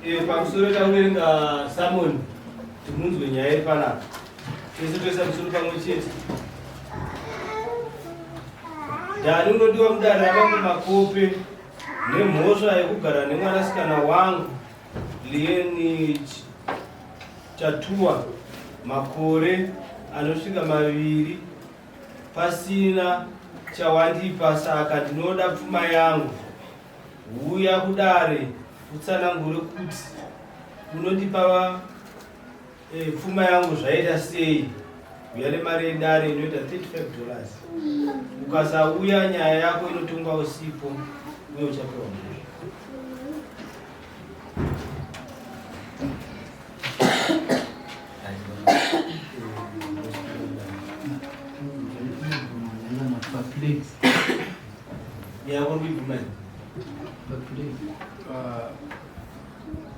Eh, pamusoro takuverenga summon timunzwe nyaya iri panapa. Tese toisa musoro pamwe chete. Dani unodiwa mudare ravangu Makope nemhosva yekugara nemwanasikana wangu Lieni Chatuwa makore anosvika maviri pasina chawandipa saka ndinoda pfuma yangu. Huya kudare utsanangure kuti unondipa eh, pfuma yangu zvaita sei. Huya nemari yedare inoita $35. Ukasauya nyaya yako inotongwa usipo uye uchapiwa mhosva.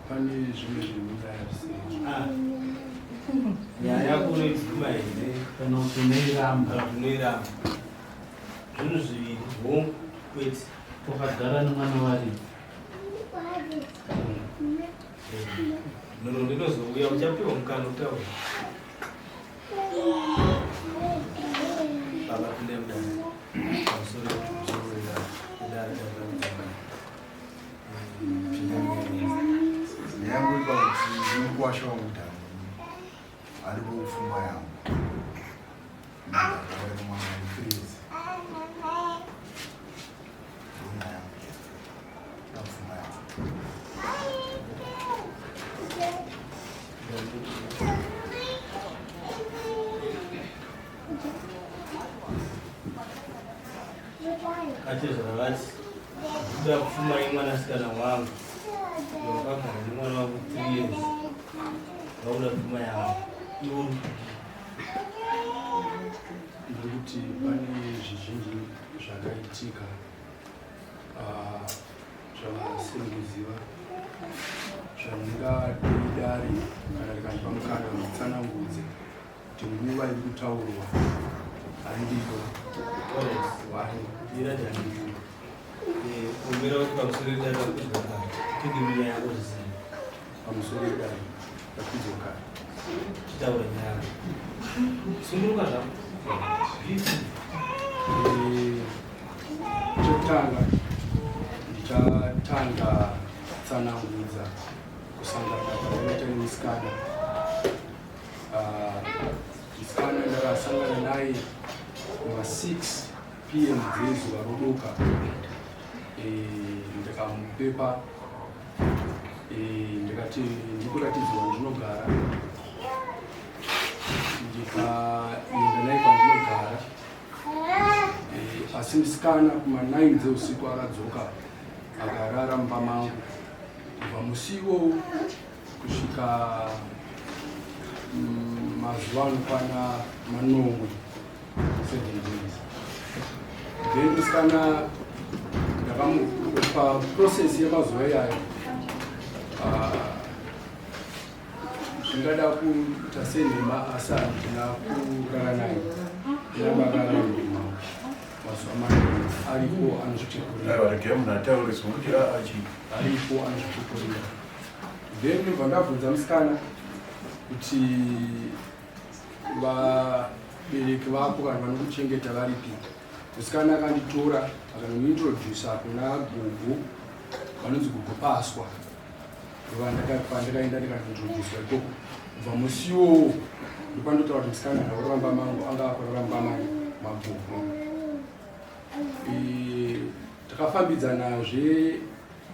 Pane zvimwe zvimunyaya zvisiri. Ah. Nyaya yako unoibvuma here kana kuti unoiramba? Kana kuti unoiramba. Zvinhu zviviri, hongu, kwete. Wakagara nemwana waridzi. Nhoroondo ndinozouya uchapiwa mukana utaura. Baba pinda mudare. Pamusoro pamusoro wedare. Wedare dare ramudare. Pinda mudare. Yangu iri pakuti ndinokuwasha wangu dhamu ari kupfuma yangu. Ndakagara nemwana wemufirizi. Atezvara vati ndikuda pfuma yemwanasikana wangu wakagara nemwana wangu 3 years vakuda pfuma yangu iwo. Ndiri kuti pane zvizhinji zvakaitika zvavasiri kuziva zvandingadei dare kana rikandipa mukana nditsanangudze kuti nguva iri kutaurwa handiyo. Kumbira kuti pamusoro edare rakudzwa kare tenge nyaya yako zvisina. Pamusoro edare rakudzwa kare. Chitaura nyaya yako. Sunguruka zvako. Chekutanga ndichatanga tsanangudza kusangana kwandakaita nemusikana. Musikana ndakasangana naye kuma 6 p.m. dzezuva rodoka. Ndikamupepa, ndikati ndikuratidzwa ndinogara, ndikaenda naye kwandinogara. Asi musikana kuma 9 dzeusiku akadzoka akarara mumba mangu kubva musi iwowo kusvika mazuva anokwana manomwe, 7 days. Then musikana ndakamupa process yemazuva iyayo. Zvingada kuita senhema, asi handina kurara naye. Ndakarara mumba mazuva manomwe aripo anozvipupurira. Aiwa, regai munhu atauriswe kuti aachi. Aripo anozvipupurira. Then ndobva ndabvunza musikana kuti vabereki vako kana vanokuchengeta varipi. Musikana akanditora akanondiintrodusa kuna gogo vanonzi Gogo Paswa. Pandakaenda ndikanointroducwa ikoko. Kubva musi iwowo ndopandotaura kuti musikana anakuramba mangu anga akuramba mai magogo. Takafambidzana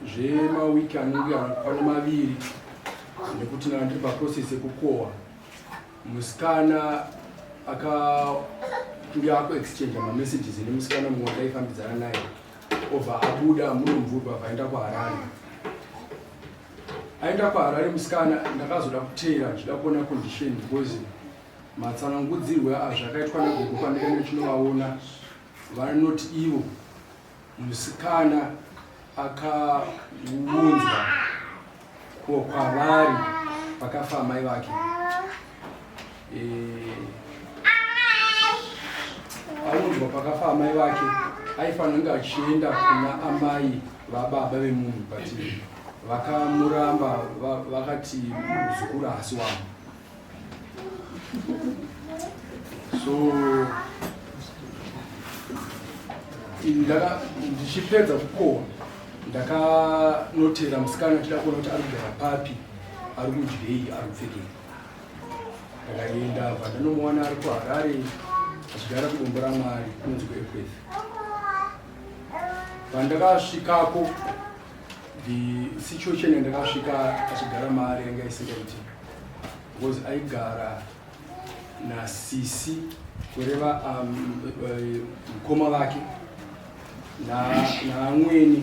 zvemawiki anenge anokwana maviri nekuti ndanga ndiri paprocess yekukohwa. Musikana akange akuexchange mamessages nemusikana mumwe wataifambidzana naye, obva abuda munomvurwa vaenda kuHarare. Aenda kuHarare musikana, ndakazoda kuteera ndichida kuona condition because matsanangudzirwe azvakaitwa nagogo pandikaenda chinovaona, vanoti ivo musikana akaunzwa kwavari pakafa amai vake. Aunzwa pakafa amai vake, aifanira kunge achienda kuna amai vababa vemunhu, but Vakamuramba vakati muzukuru haasi wavo. So ndichipedza kukohwa ndakanotera musikana achida kuona kuti ari kugara papi, ari kudyei, ari kupfekei. Ndakaenda bva ndanomuwana ari kuHarare achigara kuDombo raMwari kunonzi kuEpworth. Pandakasvikako, the situation yandakasvika achigara maari yanga isingaiti, because aigara nasisi, kureva mukoma vake naamweni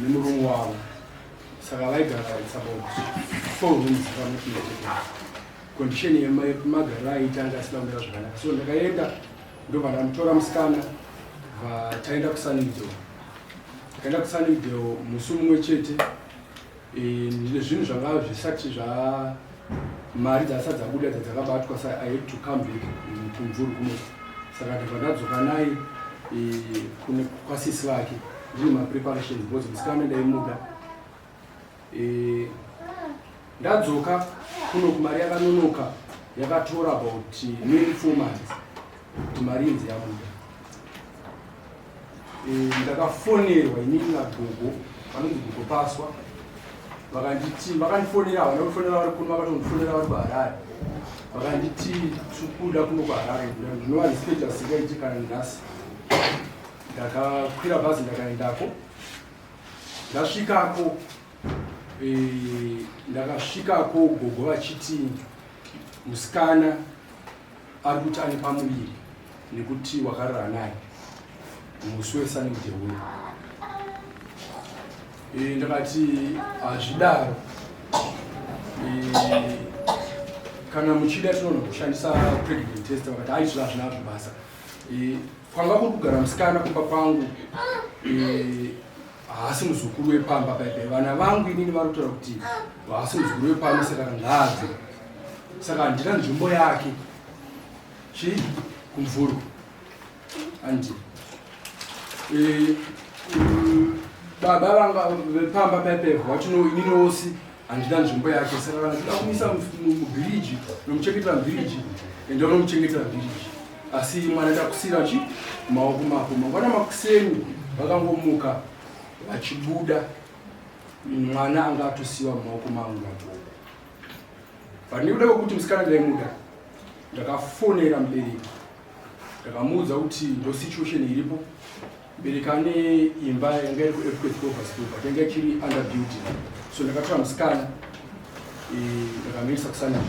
nemurume wavo. Saka vaigara, it's about four rooms if I'm not mistaken. Condition yemagariro aiita anga asina kumira zvakanaka. So ndakaenda, ndobva ndamutora musikana, taenda kuSunningdale. Takaenda kuSunningdale musi mumwe chete. Ndine zvinhu zvanga zvisati zva mari dzasati dzabuda dzadzakabatwa, sa I had to come back kuMvurwi kuno. Saka ndabva ndadzoka naye kune kwasisi vake ndine mapreparations, because musikana ndaimuda. Ndadzoka kuno, kumari yakanonoka, yakatora about nearly 4 months kuti mari inzi yabuda. Ndakafonerwa inini nagogo vanonzi Gogo Paswa. Vakanditi, vakandifonera, havana kufonera vari kuno, vakatondifonera vari kuHarare. Vakanditi tikuda kuno kuHarare. Ndinova respect asingaiti kana nhasi. Ndakakwira bhazi, ndakaendako. Ndasvikako, ndakasvikako gogo vachiti musikana ari kuti ane pamuviri nekuti wakarara naye musi weSunningdale uya. Ndakati hazvidaro. Kana muchida tinoona kushandisa pregnant test. Vakati aizvo hazvinazvo basa. Kwanga kuri kugara musikana kumba kwangu, haasi muzukuru wepamba paipai. Vana vangu inini vari kutaura kuti haasi muzukuru wepano, saka ngaabve. Saka handina nzvimbo yake chi kuMvurwi andi. Baba vanga vepamba paipai vatino inini wosi handina nzvimbo yake. Saka kana tida kumisa mubhiriji, nomuchengetera mubhiriji, ende unomuchengetera mubhiriji, asi mwana ndakusira chi maoko mako. Mangwana makuseni vakangomuka vachibuda, mwana anga atosiwa mumaoko mangu nagogo. But nekuda kwekuti musikana ndaimuda, ndakafonera mubereki, ndakamuudza kuti ndo situation iripo. Mubereki ane imba yanga iri kuEpworth Overspill, but yanga ichiri under building. So ndakatora musikana, ndakamuisa kuSunningdale.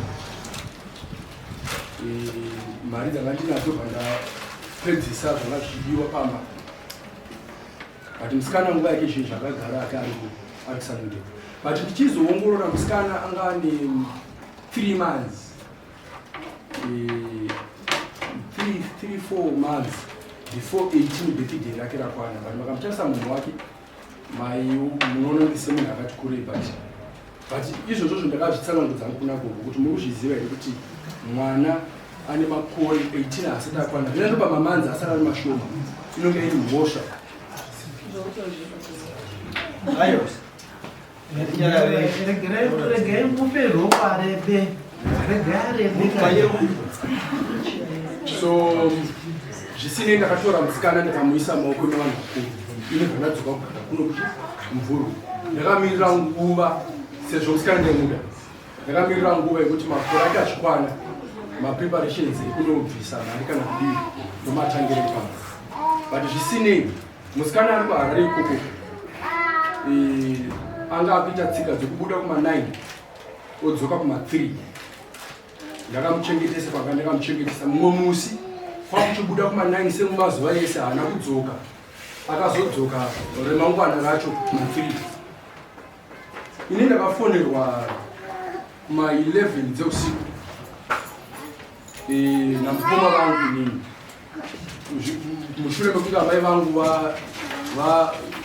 Mari dzanga ndinadzo, bva ndapedzisa zvanga zvichidiwa pamba. But musikana nguva yake zhinji akagara ake ari kuSunningdale. But ndichizoongorora, musikana anga ane 3 months, 3, 4 months before 18 birthday rake rakwana. But makamutarisa munhu wake, mai munoona kuti semunhu akati kurei. But izvozvozvo ndakazvitsanangudza kuna gogo kuti muri kuzviziva here kuti mwana ane makore 18 asati akwana, ndinatopa mamanzi asati ari mashoma, inonge iri mhosva. Ayo. Regai mupe ropa rebe, regai arebe. So zvisinei, ndakatora musikana, ndikamuisa maoko mevanhu vakuru. Ini bva ndadzoka kugara kuno kuti Mvurwi. Ndakamirira nguva, sezvo musikana ndaimuda, ndakamirira nguva yekuti makore ake achikwana, mapreparations ekunobvisa mari kana kudii ndomatangire pano. But zvisinei, musikana ari kuHarare ikoko, anga akuita tsika dzekubuda kuma9 odzoka kuma3. Ndakamuchengetesa panga ndakamuchengetesa. Mumwe musi kwakuchibuda kuma9 semumazuva ese, haana kudzoka. Akazodzoka remangwana racho kuma3. Ini ndakafonerwa kuma11 dzeusiku namukoma vangu inini, mushure mekuti amai vangu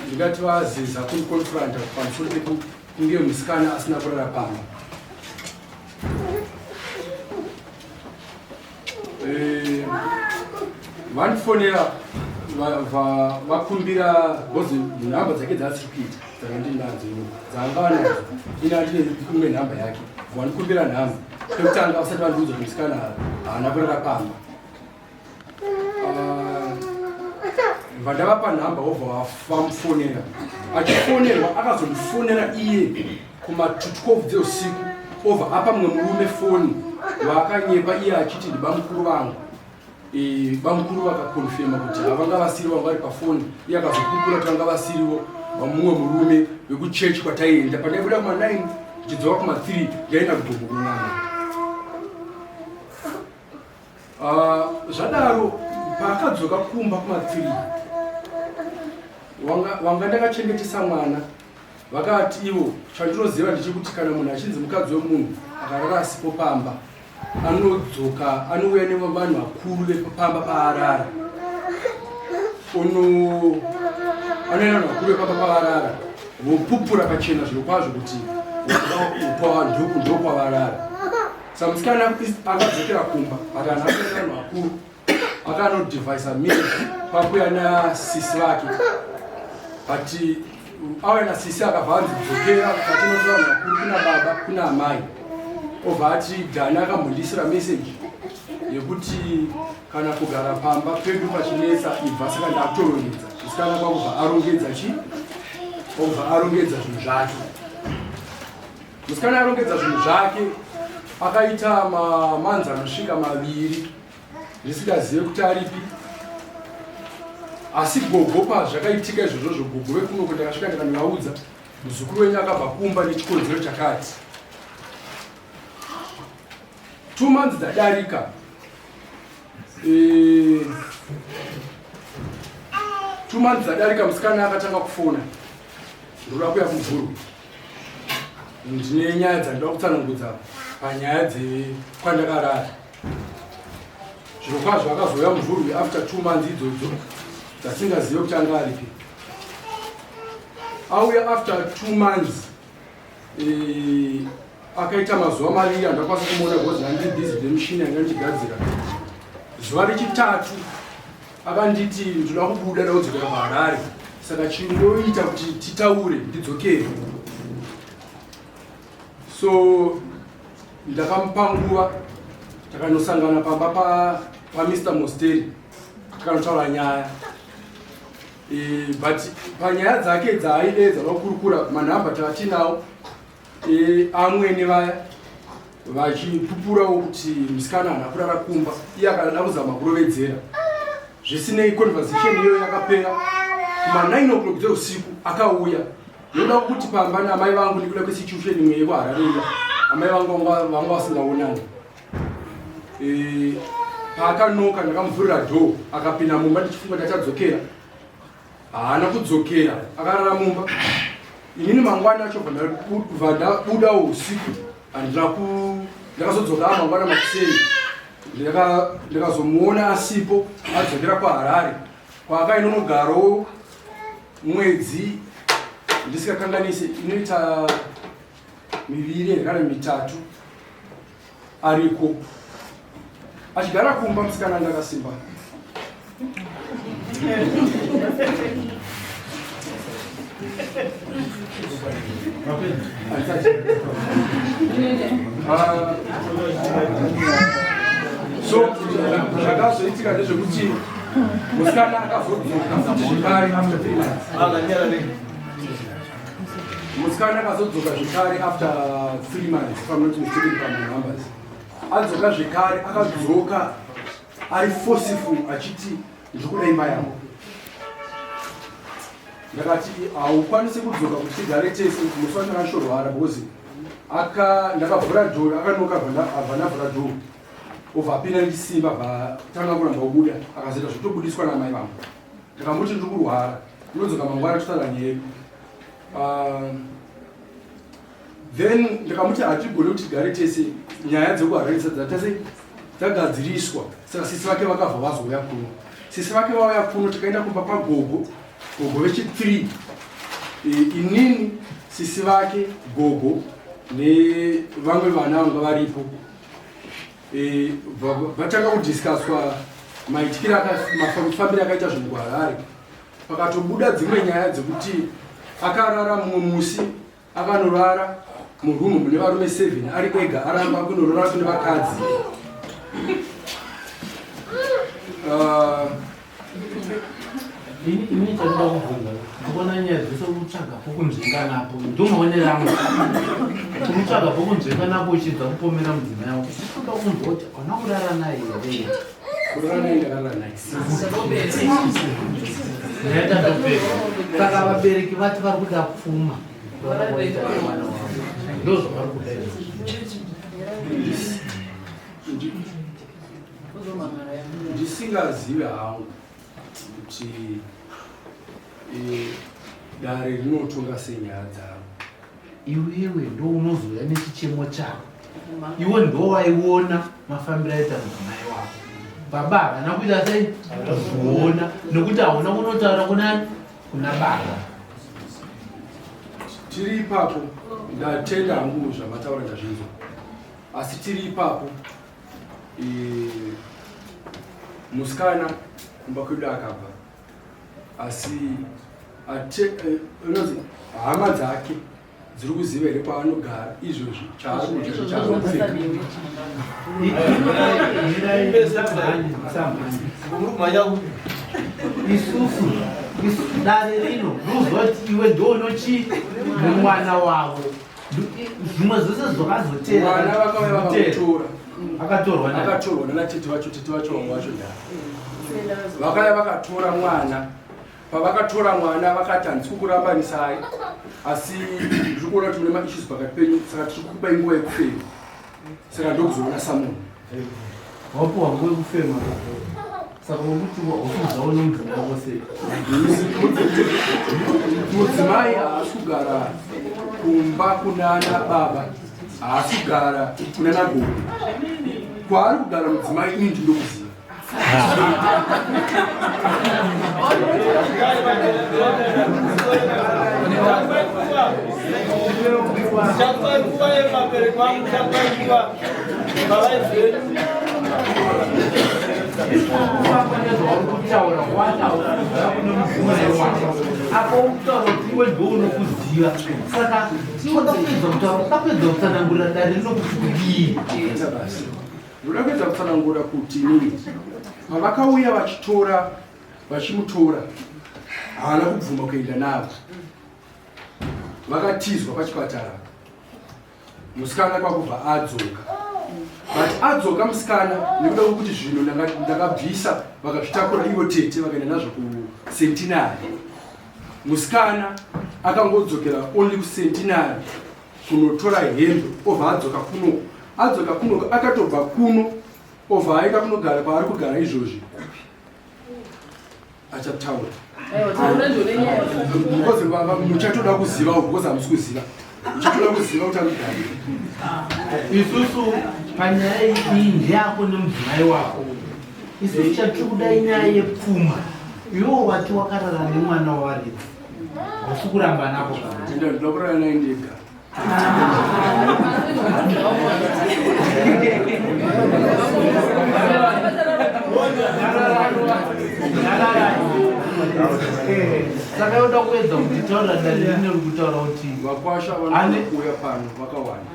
ndingati vazeza kuniconfronta pamusoro pekunge musikana asina kurara pamba. Vandifonera. Vakumbira because nhamba dzake dzaasiri kuita dzakandinadzo ino dzaanga anadzo ini andine imwe nhamba yake, vanikumbira nhamba pekutanga vasati vandiudza kuti musikana haana kurara pamba. Ah, vandavapa nhamba wobva vamufonera, achifonerwa akazondifonera iye kuma 12 dzeusiku, obva apa mumwe murume foni waakanyepa iye achiti ndibamukuru vangu. Bamukuru vakakonfema kuti havanga vasiri vanga vari pafoni. Iye akazopupura kuti vanga vasiriwo, vamumwe murume vekuchechi kwataienda. Pandaibuda kuma 9 ndichidzoka kuma 3, ndaenda kugogo kun'anga. Ah, zvadaro paakadzoka kumba kuma 3, wanga ndakachengetesa mwana, vakati ivo, chandinoziva ndechekuti kana munhu achinzi mukadzi wemunhu akarara asipo pamba, anodzoka anouya nevanhu vakuru vepamba paarara, anoenda vanhu vakuru vepamba pavarara vopupura pachena zviro kwazvo kuti ndokwavarara. Saka musikana akadzokera kumba, but vanhu akaenda vanhu vakuru akanodhivhaisa miri kwakuya nasisi vake, but auya nasisi akabva anzi dzokera katinotora vanhu vakuru, kuna baba kuna amai. Obva ati Dhani akambondisira meseji yekuti kana kugara pamba pedu pachinetsa ibva, saka ndakutorongedza. Musikana kwakubva arongedza chi obva arongedza zvinhu zvake. Musikana arongedza zvinhu zvake, akaita mamanzi anosvika 2 ndisingazive kuti aripi. Asi gogo, pazvakaitika izvozvozvo, gogo vekunoko ndakasvika ndikanovaudza, muzukuru wenyu akabva kumba nechikonzero chakati. 2 months dzadarika, 2 months dzadarika, musikana akatanga kufona, ndoda kuya kuMvurwi, ndine nyaya dzandinoda kutsanangudza panyaya dzekwandakarara. Zviro kwazvo akazouya Mvurwi after 2 months idzodzo dzasingazive kuti anga aripi. Auya after 2 months, akaita mazuva 2 andakwanisa kumuona because ndandiri busy nemushini yanga ndichigadzira. Zuva rechitatu akanditi, ndoda kubuda, da kudzokera kuHarare, saka chingoita kuti titaure ndidzokere. So ndakamupa nguva, takanosangana pamba paMr Mosteri, takanotaura nyaya. But panyaya dzake dzaaidedza vakurukura, manhamba taatinawo, amwene vaya vachipupurawo kuti musikana haana kurara kumba, iye akada kuzama kurovedzera. Zvisinei, conversation iyoyo yakapera kuma 9 o'clock dzeusiku. Akauya noda kuti pamba naamai vangu nekuda kwesituation imwe yekuHarare iya, amai vangu vanga vasingaonani. Paakanoka ndakamuvhurira door, akapinda mumba ndichifunga kuti achadzokera. Haana kudzokera, akarara mumba. Inini mangwana acho bva ndabudawo usiku, handina ku ndakazodzoka mangwana makuseni, ndikazomuona asipo, adzokera kwaHarare kwaakainonogarawo mwedzi, ndisikakanganise inoita 2 kana 3 ariko achigara kumba. Musikana ndakasimba. Ah, so zvakazoitika ndezvekuti musikana akazodzoka futi zvekare after 3 months. Musikana akazodzoka zvekare after 3 months, if I'm not mistaken panumbers. Adzoka zvekare, akadzoka ari forceful achiti, ndiri kuda imba yangu. Ndakati haukwanisi kudzoka kuti tigare tese musi wandakashorwara, because aka ndakavhura door, akanoka, abva ndavhura door, obva apinda nechisimba, bva tanga kuramba kubuda, akazoita zvotobudiswa namai vangu. Ndakamuti ndiri kurwara, ndinodzoka mangwana totaura nyaya yedu. Then ndikamuti hatigoni kuti tigare tese, nyaya dzekuhararisa dzatese dzagadziriswa. Saka sisi vake vakabva vazouya kuno. Sisi vake vauya kuno, tikaenda kumba kwagogo, gogo vechi3, inini, sisi vake, gogo nevamwe vana vanga varipo. Vatanga kudiscusswa. Maityira mafambiro akaita zvinhu kuHarare, pakatobuda dzimwe nyaya dzekuti akarara mumwe musi, akanorara murumu mune varume 7 ari ega, aramba kunorara kune vakadzi. Ini chandoda kubvunza, ndikuona nyaya dzese kutsvaga pokunzvenga napo, ndomaonero angu. Kutsvaga pokunzvenga napo uchibva kupomera mudzimai wako, toda kunzwa kuti hauna kurara naye here? Kurara naye ndakarara naye. Nyaya tatopedza. Saka vabereki vati vari kuda pfuma mwana wavo, ndozvavari kuda izvozvo. Ndisingazive hangu kuti dare rinotonga senyaya dzaro. Iwewe ndo unozouya nechichemo chako, iwe ndo waiona mafambiro aita mudzimai wako. Baba havana kuita sei kuona, nekuti hauna kunotaura kunani, kuna baba. Tiri ipapo, ndatenda hangu zvamataura, ndazvinzwa, asi tiri ipapo, musikana kumba kwedu akabva, asi inonzi hama dzake dziri kuziva here kwaanogara izvozvi, chaari kudya, chaari kupfeka? Isusu dare rino ruziva kuti iwe ndounochi nemwana wavo, zvimwe zvose zvakazotera. Mwana vakauya vakamutora. Akatorwa naye. Akatorwa nana tete vacho, tete vacho vamwe vacho ndaa vakauya vakatora mwana. Pavakatora mwana vakati, handisi kukurambanisai, asi ndiri kuona kuti mune maissues pakati penyu, saka tiri kukupai nguva yekufema. Saka ndokuzoona samuni. Wapuwa nguva yekufema, saka wekuti wakuudzawo nomudzimai wako sei? Mudzimai haasi kugara kumba kunana baba, haasi kugara kunana gogo. Kwaari kugara mudzimai ini ndinokuziva. Chakupai nguva yevabereki vangu, chakupai nguva vavaizvenyu. Nezvauri kutaura, wataura kune mudzimai wako apo ukutaura kuti iwe ndo unokuziva, saka toda kuedza kutaura, toda kuedza kutsanangurira dare rino kuti kudii. Ita basi, ndoda kuedza kutsanangura kuti inini pavakauya vachitora, vachimutora, haana kubvuma kuenda navo. Vakatizwa pachipatara, musikana kwakubva adzoka, but adzoka musikana nekuda kwekuti zvinhu ndakabvisa, vakazvitakura ivo tete, vakaenda nazvo kuCentenary. Musikana akangodzokera only kuCentenary kunotora hembe, obva adzoka kuno. Adzoka kuno, akatobva kuno, obva aenda kunogara kwaari kugara izvozvi. Achataura because muchatoda kuziva, because hamusi kuziva, muchatoda kuziva kuti anogara. Isusu panyaya iyi ndeyako nemudzimai wako. Isusu chatiri kuda inyaya yepfuma. Iwo wati wakarara nemwana wawaridzi, hausi kuramba napo? Ndoda kurara naye ndega. Saka yoda kuedza kuti taura dare rine ri kutaura kuti Vakwasha vanouya pano vakawanda.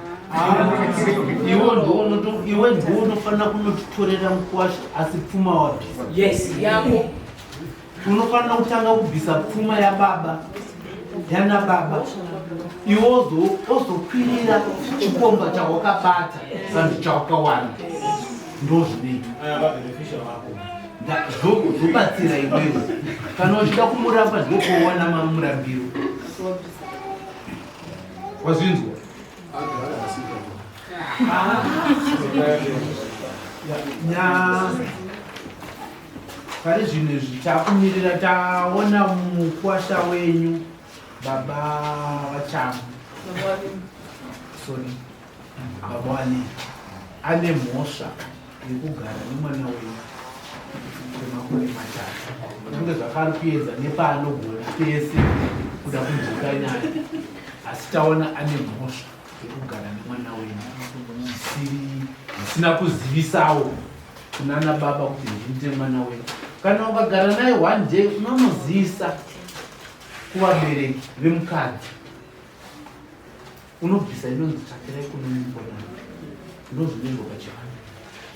Iwe ndiwo unofanira kunotitorera mukwasha, asi pfuma wabvisa. Yes, yako. Unofanira kutanga kubvisa pfuma yababa, yana baba, iwe ozokwirira chikomba chawakabata vanhu chawakawana. Ndo zvinoitwa. Zvobatsira iwewe kana uchida kumuramba, ndokuwana mamurambiro. Wazvinzwa? Agara asi ipapo. Nya pari zvinhu izvi takumirira, taona mukwasha wenyu, baba vachamu, sorry, baba wane ane mhosva yekugara nemwana wenyu kwemakore 3. Kunge zvakari kuedza nepaanogona pese kuda kunzwika nyaya, asi taona ane mhosva yekugara nemwana wenyu zvisiri, zvisina kuzivisawo. Kunana baba kuti ndinde mwana wenyu. Kana ukagara naye one day unonozivisa kuvabereki vemukadzi. Unobvisa inonzi tsvakirai kunoimbona. Ndozvinoitwa pachivanhu.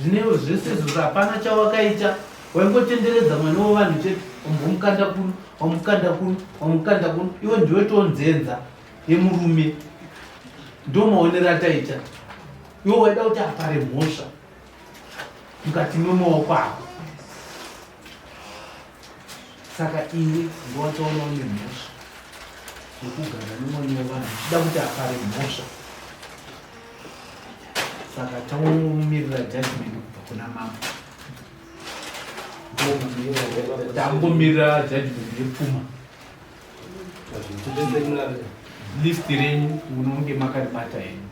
Zvinewo zvese izvozvo hapana chawakaita. Waingotenderedza mwana wevanhu chete, wambomukanda kuno, wamukanda kuno, wamukanda kuno. Iwe ndiwe tonzenza yemurume. Ndo maonero ataita. Iwe waida kuti apare mhosva mukati memaoko ako. Saka iwe ndowataona une mhosva yekugara nemwana wevanhu uchida kuti apare mhosva. Saka tamumirira judgment kubva kuna mambo. Tangomirira judgment yepfuma. List renyu munonge makaribata henyu.